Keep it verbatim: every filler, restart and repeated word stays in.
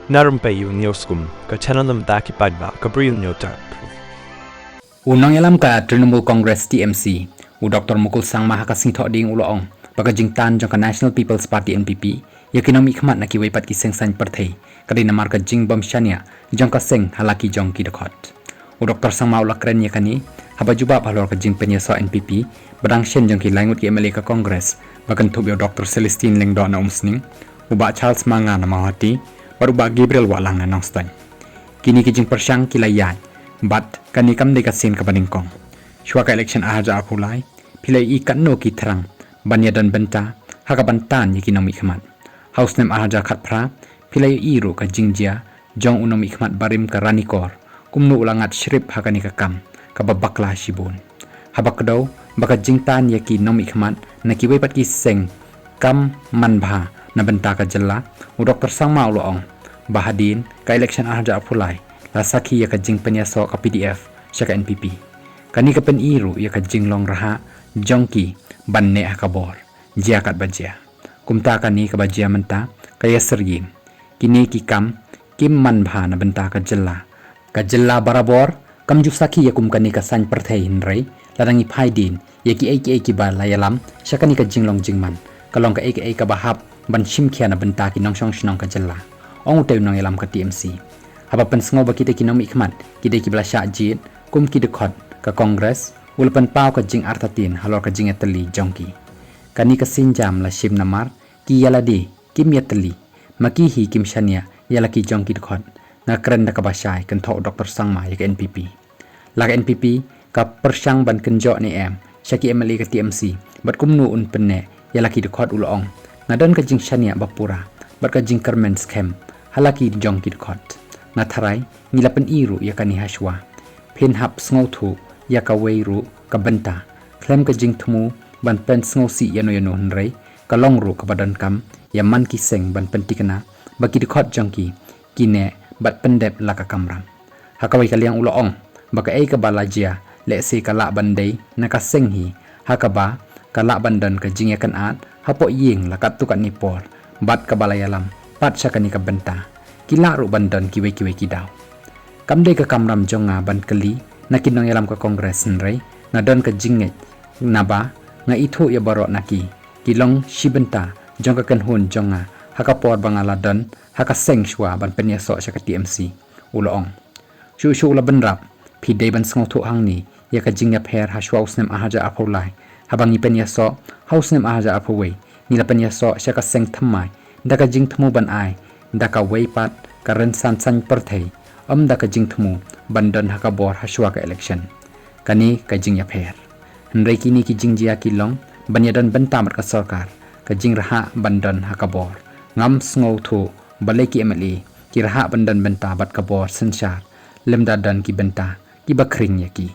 Narum pei u niu skum ka channel nam da ki paidbah ka bri u niu tap. U nongïalam ka Trinamool Congress T M C, u Doctor Mukul Sangma ha ka sngi Thohdieng u la ong ba ka jingtan jong ka National People's Party N P P ïa ki nongmihkhmat na kiwei pat ki seng saiñ pyrthei ka dei namar ka jingbym shaniah jong ka seng ha la ki jong ki dkhot. U Doctor Sangma u la kren ïa kane haba jubab halor ka jingpynïasoh N P P ba dang shen jong ki laingut ki M L A ka Congress ba kynthup ïa u Doctor Celestine Lyngdoh na Umsning, u Bah Charles Manga na Mawhati bad u Bah Gabriel Wahlang na Nongstoiñ. Kine ki jingpyrshang ki la ïaid bad kane kam dei ka sien kaba nyngkong. Shuwa ka election arhajar arphew lai phi la ïohi katno ki thrang ban ïadon bynta ha kaban tan ïa ki nongmihkhmat. Ha u snem arhajar khatphra phi la ïohi ruh ka jingjia jong u nongmihkhmat barim ka Ranikor, kumno u la ngat shrip ha kane ka kam kaba bakla shibun. Haba kdew ba ka jingtan ïa ki nongmihkhmat na kiwei pat ki seng kam manbha na bynta ka jylla, u Doctor Sangma u la ong ba hadien ka election arhajar arphew lai la sakhi ïa ka jingpynïasoh ka P D F sha ka N P P. Kane ka pyni ruh ïa ka jinglong rhah jong ki ban neh ha ka bor, jia katba jia. Kumta kane kaba jia mynta ka ïasyriem. Kine ki kam kim manbha na bynta ka jylla. Ka jylla barabor kam ju sakhi ïa kum kane ka saiñ pyrthei, hynrei lada ngi phai dien ïa kiei kiei kiba la ïalam sha kane ka jinglong jingman, ka long kaei kaei kaba hap ban shim khia na bynta ki nongshong shnong ka jylla, ong utei u nongïalam ka T M C. Haba pynsngew ba kitei ki nongmihkhmat ki dei kiba la shah jied kum ki dkhot, ka Congress u la pynpaw ka jingartatien halor ka jingïatylli jong ki. Kane ka sienjam la shim namar ki ïa lade kim ïatylli, ma ki hi kim shaniah ïa la ki jong ki dkhot. Nga kren da kaba shai, kynthoh u Doctor Sangma ïa ka N P P. La ka N P P ka pyrshang ban kynjoh ne em sha ki M L A ka T M C bad kumno un pynneh ïa la ki dkhot, u la ong, nga don ka jingshaniah ba pura bad ka jingkyrmen skhem ha la ki jong ki dkhot. Nga tharai ngi la pyni ruh ïa kane ha shuwa. Phin hap sngewthuh ïa kawei ruh ka bynta, khlem ka jingthmu ban pynsngewsih ïano ïano, hynrei ka long ruh kaba donkam ïa man ki seng ban pynthikna ba ki dkhot jong ki ki neh bad pyndep la ka kamram. Ha kawei ka liang u la ong ba kaei kaba la jia lehse ka lah ban dei na ka seng hi, ha kaba ka lah ban don ka jingïakynad hapoh ïing la katto katne por bad kaba la ïalam pat sha kane ka bynta ki lah ruh ban don kiwei kiwei ki daw. Kam dei ka kamram jong nga ban kylli na ki nongïalam ka Congress, hynrei nga don ka jingngeit naba nga ithuh ïa baroh na ki, ki long shi bynta jong ka kynhun jong nga ha ka por ba nga la don ha ka seng shuwa ban pynïasoh sha ka T M C, u la ong. Shuh shuh u la bynrap, phi dei ban sngewthuh hangne ïa ka jingïapher ha shuwa u snem arhajar arphew lai, haba ngi pynïasoh ha u snem arhajar arphew wei, ngi la pynïasoh sha ka seng thymmai da ka jingthmu ban ai da kawei pat ka rynsan saiñ pyrthei, ym da ka jingthmu ban don ha ka bor ha shuwa ka election. Kane ka jingïapher. Hynrei kine ki jingjia ki long ban ïadon bynta bad ka sorkar, ka jingrhah ban don ha ka bor. Ngam sngewthuh balei ki M L A ki rhah ban don bynta bad ka bor synshar lymda don ki bynta kiba khring ïa ki.